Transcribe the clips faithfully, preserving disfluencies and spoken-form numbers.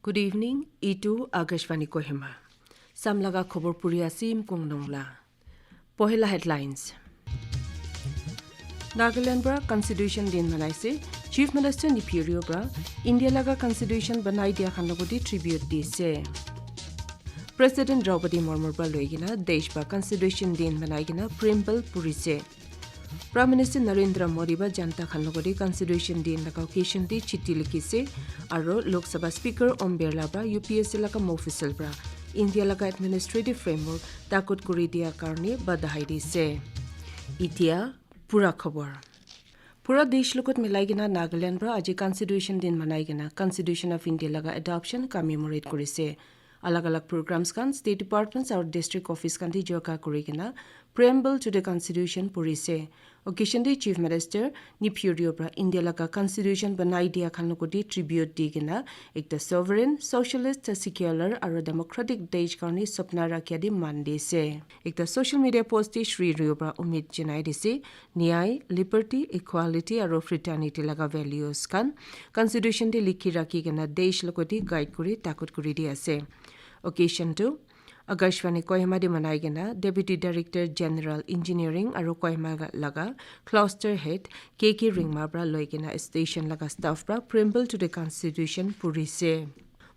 Good evening, itu Akashvani Kohima. Samlaga khobor puri asim kong nongla. Pohela headlines. Nagaland pra Constitution Din manaise, Chief Minister Neiphiu Rio pra India laga Constitution banai dia khan logoti tribute dise. President Draupadi Murmu pra loigena desh pra Constitution Din manaigena preamble purise. Prime Minister Narendra Modi ba janta khan logoti Constitution Din laga occasion te chithi likhise, aro Lok Sabha Speaker Om Birla ba U P S C laga mofusal pra India laga administrative framework takut kuri dia karne badhai dise. Itia pura khobor. Pura desh logot milai kena Nagaland pra aji Constitution Din manai kena Constitution of India laga adoption commemorate kurise. Alag alag programs khan state departments aru district office khan te jorka kuri kena preamble to the constitution purise. Occasion te Chief Minister Neiphiu Rio pra India laga constitution banai dia khan logoti tribute di kena ekta sovereign, socialist, secular aru democratic desh karne sapna rakhia di man dise. Ekta social media post te Shri Rio pra umid janai dise, nyay, liberty, equality aru fraternity laga values khan constitution te likhi rakhi kena desh logoti guide kuri takut kuri di ase. Occasion tu Akashvani Kohima de manai kena Deputy Director General Engineering aru Kohima laga Cluster Head K K Ringma pra loi kena station laga staff pra preamble to the Constitution purise.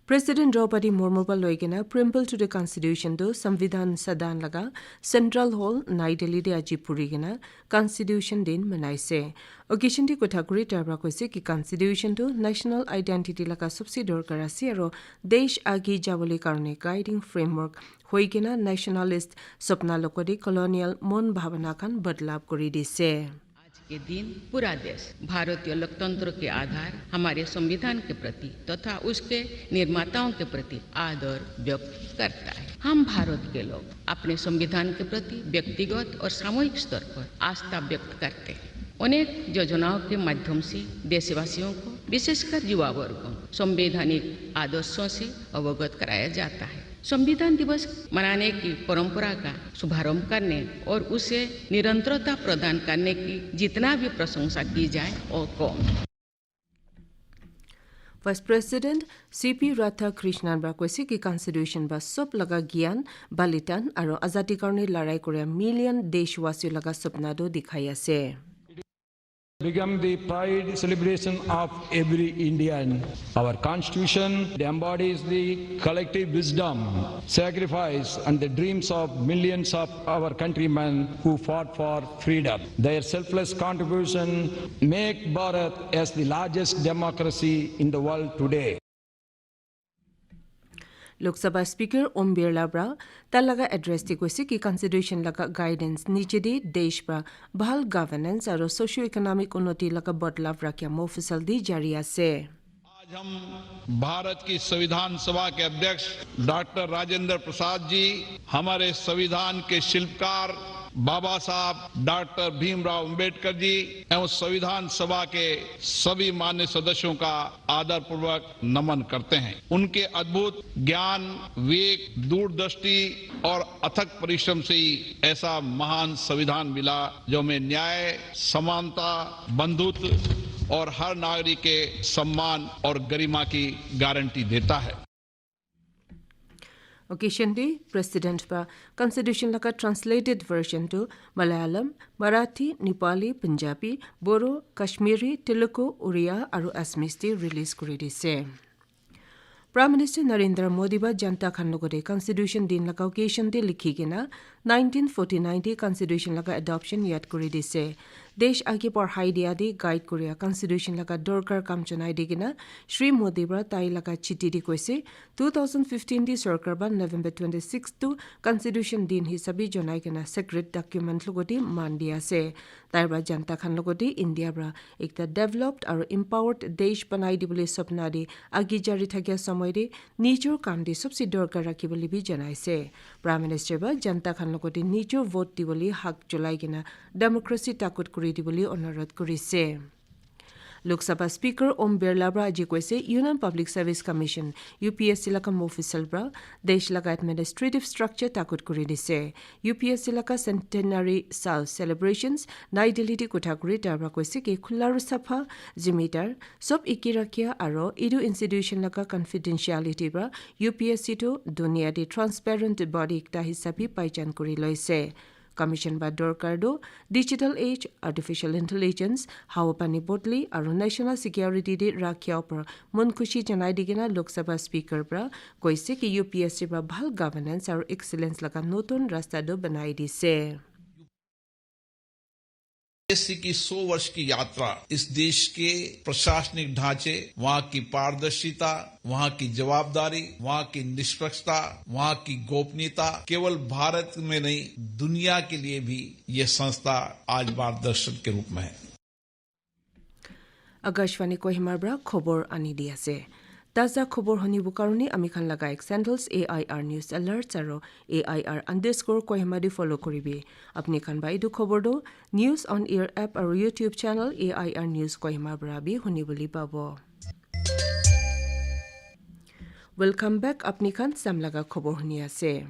President Draupadi Murmu pra loi kena preamble to the Constitution tu Samvidhan Sadan laga Central Hall, Nai Delhi de aji puri kena Constitution Din manaise. Occasion te kotha kuri tar pra koise ki Constitution tu national identity laga sabse dorkar ase aro desh age jabole karne guiding framework hoi kena nationalist sapna logoti colonial mon bhabana khan badlav kuri dise. आज के दिन पूरा देश भारतीय लोकतंत्र के आधार हमारे संविधान के प्रति तथा उसके निर्माताओं के प्रति आदर व्यक्त करता है। हम भारत के लोग अपने संविधान के प्रति व्यक्तिगत और सामूहिक स्तर पर आस्था व्यक्त करते हैं। अनेक योजनाओं के माध्यम से देशवासियों को, विशेषकर युवा वर्गों को, संवैधानिक आदर्शों से अवगत कराया जाता है। संविधान दिवस मनाने की परंपरा का शुभारंभ करने और उसे निरंतरता प्रदान करने की जितना भी प्रशंसा की जाए, वो कम है। Vice President C P Radhakrishnan pra koise ki Constitution pra sob laga gyan, balidan aru azadi karne larai koria million deshwasi laga sapna tu dikhai ase. Become the pride celebration of every Indian. Our Constitution embodies the collective wisdom, sacrifice, and the dreams of millions of our countrymen who fought for freedom. Their selfless contribution make Bharat as the largest democracy in the world today. Lok Sabha Speaker Om Birla pra tai laga address te koise ki Constitution laga guidance niche de desh pra bhal governance aru socio-economic unnoti laga badlav rakhia mofusal di jari ase. आज हम भारत की संविधान सभा के अध्यक्ष डॉक्टर राजेंद्र प्रसाद जी, हमारे संविधान के शिल्पकार बाबा साहब डॉक्टर भीमराव अंबेडकर जी एवं संविधान सभा के सभी मान्य सदस्यों का आदरपूर्वक नमन करते हैं। उनके अद्भुत ज्ञान, विवेक, दूरदृष्टि और अथक परिश्रम से ही ऐसा महान संविधान मिला, जो हमें न्याय, समानता, बंधुत्व और हर नागरिक के सम्मान और गरिमा की गारंटी देता है। Occasion te President pra Constitution laga translated version tu Malayalam, Marathi, Nepali, Punjabi, Bodo, Kashmiri, Telugu, Oriya aru Assamese te release kuri dise. Prime Minister Narendra Modi ba janta khan logote Constitution Din laga occasion te likhi kena nineteen forty-nine te Constitution laga adoption yad kuri dise. Desh age padhai dia te guide kuria Constitution laga dorkar kam janai di kena Shri Modi pra tai laga chithi di koise, two thousand fifteen te sorkar ba November twenty-six tu Constitution Din hisabe janai kena secret document logote man di ase. Tai pra janta khan logote India pra ekta developed aru empowered desh banai dibole sapna de agi jari thakia samoi de nijor kam de sobse dorkar rakhi bole bi janai ase. Prime Minister ba janta khan logote nijor vote dibole hak cholai kena democracy takut kuri dibole onurodh kurise. Lok Sabha Speaker Om Birla pra aji koise Union Public Service Commission, U P S C laga mofusal pra desh laga administrative structure takut kuri dise. U P S C laga centenary sal celebrations Nai Delhi te kotha kuri tar pra koise ki khula aru sapha, zimidar, sob eki rakhia aro etu institution laga confidentiality pra U P S C tu dunia te transparent body ekta hisabe paijan kuri loise. Commission ba dorkar tu digital age, artificial intelligence, hawa pani bodli aru national security te rakhia upor mon khushi janai di kena Lok Sabha Speaker pra koise ki U P S C pra bhal governance aru excellence laga notun rasta tu banai dise. एससी की सौ वर्ष की यात्रा इस देश के प्रशासनिक ढांचे, वहां की पारदर्शिता, वहां की जवाबदारी, वहां की निष्पक्षता, वहां की गोपनीयता केवल भारत में नहीं, दुनिया के लिए भी ये संस्था आज मार्गदर्शन के रूप में है। Akashvani Kohima pra khobor ani di ase. Taza khobor hunibo karone ami khan laga ek sandals A I R News Alerts aro A I R underscore Kohima di follow koribi. Apni khan ba etu khobor do News on Air app aro YouTube channel A I R News Kohima pra bi hunibole pabo. Welcome back, apni khan sam laga khobor huni ase.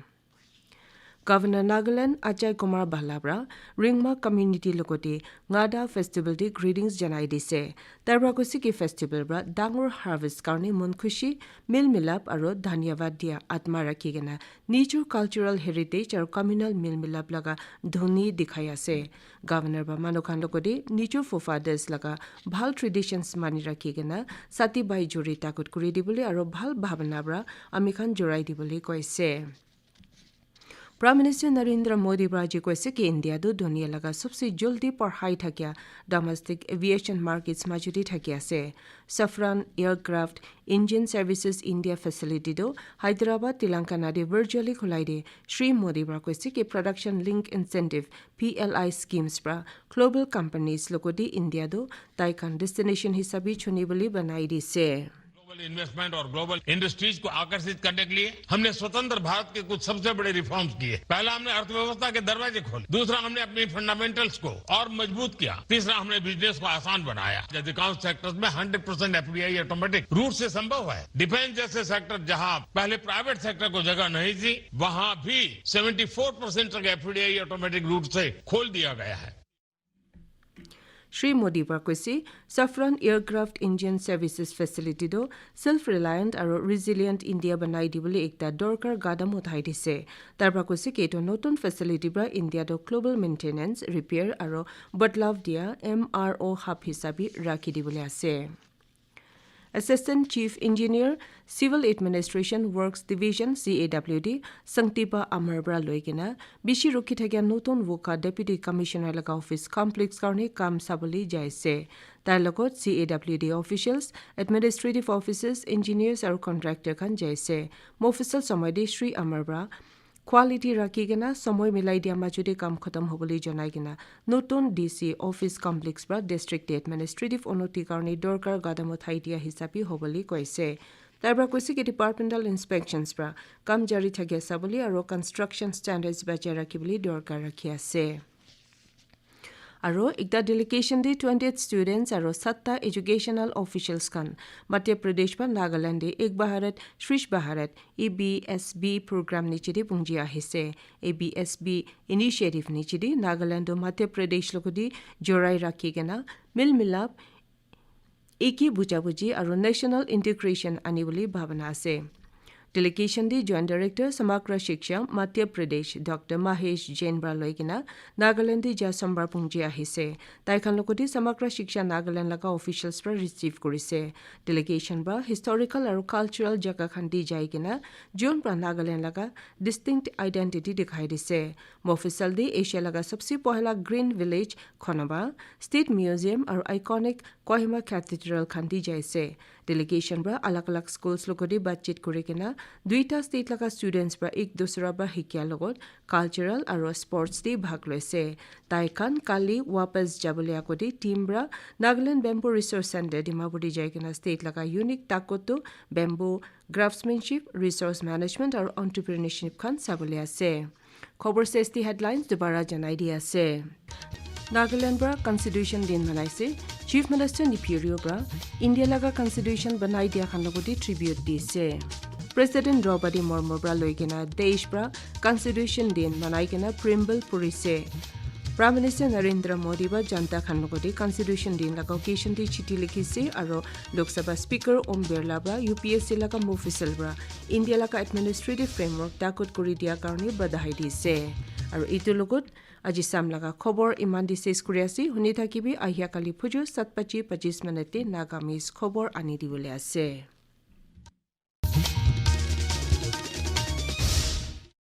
Governor Nagaland Ajay Kumar Bhalla pra Ringma community logote Ngada festival day greetings janai dise. Tar pra koise ki festival pra dangor harvest karne mon khushi, mil milap aro dhanyavad dia atma rakhi kena nijor cultural heritage aro communal mil milap laga dhoni dikhai ase. Governor pra manu khan logote nijor forefathers laga bhal traditions mani rakhi kena sati bhai jori takut kuri dibole aro bhal bhabana pra ami khan jorai dibole koise. Prime Minister Narendra Modi pra aji koise ki India tu dunia laga sabse jaldi padhai thakia domestic aviation markets majudi thaki ase. Safran Aircraft Engine Services India facility tu Hyderabad, Telangana de virtually khulai de Shri Modi pra koise ki production link incentive P L I schemes pra global companies logote India tu tai khan destination hisabe chuni bole banai dise. ग्लोबल इन्वेस्टमेंट और ग्लोबल इंडस्ट्रीज को आकर्षित करने के लिए हमने स्वतंत्र भारत के कुछ सबसे बड़े रिफॉर्म्स किए। पहला, हमने अर्थव्यवस्था के दरवाजे खोले। दूसरा, हमने अपनी फंडामेंटल्स को और मजबूत किया। तीसरा, हमने बिजनेस को आसान बनाया। अधिकांश सेक्टर्स में हंड्रेड परसेंट एफडीआई ऑटोमेटिक रूट से संभव है। डिफेंस जैसे सेक्टर, जहां पहले प्राइवेट सेक्टर को जगह नहीं थी, वहां भी सेवेंटी फोर परसेंट तक एफडीआई ऑटोमेटिक रूट से खोल दिया गया है। Shri Modi pra koise, Safran Aircraft Engine Services Facility tu self-reliant aro resilient India banai dibole ekta dorkar gadam uthai dise. Tar pra koise ki etu notun facility pra India tu global maintenance, repair aro badlav dia M R O hub hisabe rakhi dibole ase. Assistant Chief Engineer, Civil Administration Works Division, C A W D, Sangtipa Amar pra loi kena bishi rukhi thakia notun Wokha Deputy Commissioner laga office complex karne kam sabole jai ase. Tar logot C A W D officials, administrative officers, engineers aru contractor khan jai ase. Mofusal somoy de Shri Amar pra quality rakhi kena somoy milai dia majute kam khatam hobole janai kena notun D C office complex pra district te administrative unnoti karne dorkar gadam uthai dia hisabe hobole koise. Tar pra koise ki departmental inspections pra kam jari thakia sabole aro construction standards bachai rakhibole dorkar rakhi ase. Aro ekta delegation de twentieth students aro satta educational officials khan Madhya Pradesh pra Nagaland de Ek Bharat Shresh Bharat A B S B program niche de pungji ahise. A B S B initiative niche de Nagaland to Madhya Pradesh logote jorai rakhi kena mil milap, eki bujabuji aru national integration anibole bhabana ase. Delegation te Joint Director Samagra Shiksha Madhya Pradesh Doctor Mahesh Jain pra loi kena Nagaland te ja sombar pungji ahise. Tai khan logote Samagra Shiksha Nagaland laga officials pra receive kurise. Delegation pra historical aru cultural jaga khan te jai kena June pra Nagaland laga distinct identity dikhai dise. Mofusal te Asia laga sabse pohla green village Khonaba, State Museum aru iconic Kohima Cathedral khan te jai ase. Delegation pra alag alag schools logote batchit kuri kena duita state laga students pra ek dusra pra hikia logot cultural aru sports te bhag loise. Tai khan kali wapas jabole agote team pra Nagaland Bamboo Resource Center Dimapur te jai kena state laga unique takotu bamboo craftsmanship, resource management aru entrepreneurship khan sabole ase. Khobor sesti headlines dobara janai di ase. Nagaland pra Constitution Din manaise. Chief Minister Neiphiu Rio pra India laga constitution banai dia khan logoti tribute dise. President Draupadi Murmu pra loi kena desh pra Constitution Din manai kena preamble purise. Prime Minister Narendra Modi pra janta khan logoti Constitution Din laga occasion te chithi likhise aro Lok Sabha Speaker Om Birla pra U P S C laga mofusal pra India laga administrative framework dakhil kuri dia karone badhai dise. Aro itu logot aji sam laga khobor iman te ses kuri ase. Huni thakibi ahia kali phuju sat baji pachis minute te Nagamese khobor ani dibole ase.